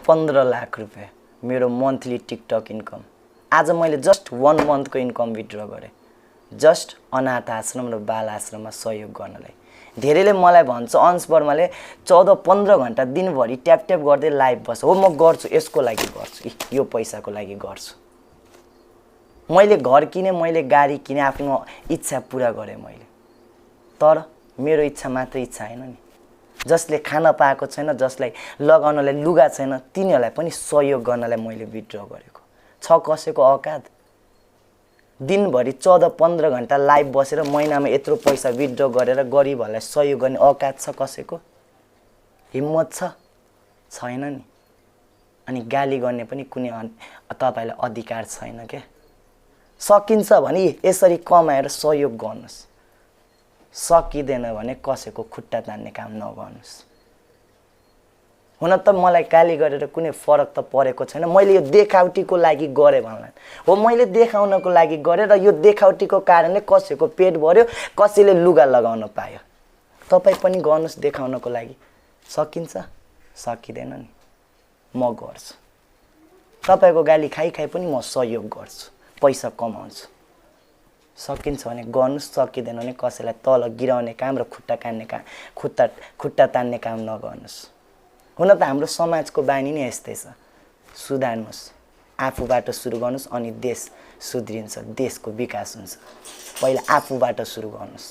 15 लाख रुपैयाँ मेरो monthly TikTok income. आज मैले जस्ट 1 मन्थको इन्कम विथड्र गरेँ, जस्ट अनाथ आश्रम र बाल आश्रममा सहयोग गर्नलाई। धेरैले मलाई भन्छ अंश वर्माले 14-15 घण्टा दिनभरि ट्याप ट्याप गर्दै लाइभ बस्छ। हो, म गर्छु, यसको लागि गर्छु, यो पैसाको लागि गर्छु। मैले घर किने, मैले गाडी किने, आफ्नो इच्छा पूरा गरेँ मैले। तर मेरो इच्छा मात्र इच्छा हैन नि। जसले खान पाएको छैन, जसलाई लगाउनलाई लुगा छैन, तिनीहरूलाई पनि सहयोग गर्नलाई मैले विथड्र गरेको छ। कसैको औकात दिनभरि 14-15 घण्टा लाइभ बसेर महिनामा यत्रो पैसा विथड्र गरेर गरिबहरूलाई सहयोग गर्ने औकात छ कसैको? हिम्मत छ? छैन नि। अनि गाली गर्ने पनि कुनै तपाईलाई अधिकार छैन के। सकिन्छ भने यसरी कमाएर सहयोग गर्नुस्, सकिदैन भने कसैको खुट्टा तान्ने काम नगर्नुस्। हुन त मलाई गाली गरेर कुनै फरक त परेको छैन। मैले यो देखाउटीको लागि गरे भन्ला हो, मैले देखाउनको लागि गरे र यो देखाउटीको कारणले कसैको पेट भर्यो, कसैले लुगा लगाउन पायो। तपाई पनि गर्नुस् देखाउनको लागि। सकिन्छ? सकिदैन नि। म गर्छु। तपाईको गाली खाइ खाइ पनि म सहयोग गर्छु, पैसा कमाउँछु। सकिन्छ भने गर्नुस्, सकिदैन भने कसैलाई तल गिराउने काम र खुट्टा कान्ने काम, खुट्टा तान्ने काम नगर्नुस्। हुन त हाम्रो समाजको बानी नै यस्तै छ। सुधार्नुस्, आफूबाट सुरु गर्नुस्, अनि देश सुध्रिन्छ, देशको विकास हुन्छ। पहिला आफूबाट सुरु गर्नुस्।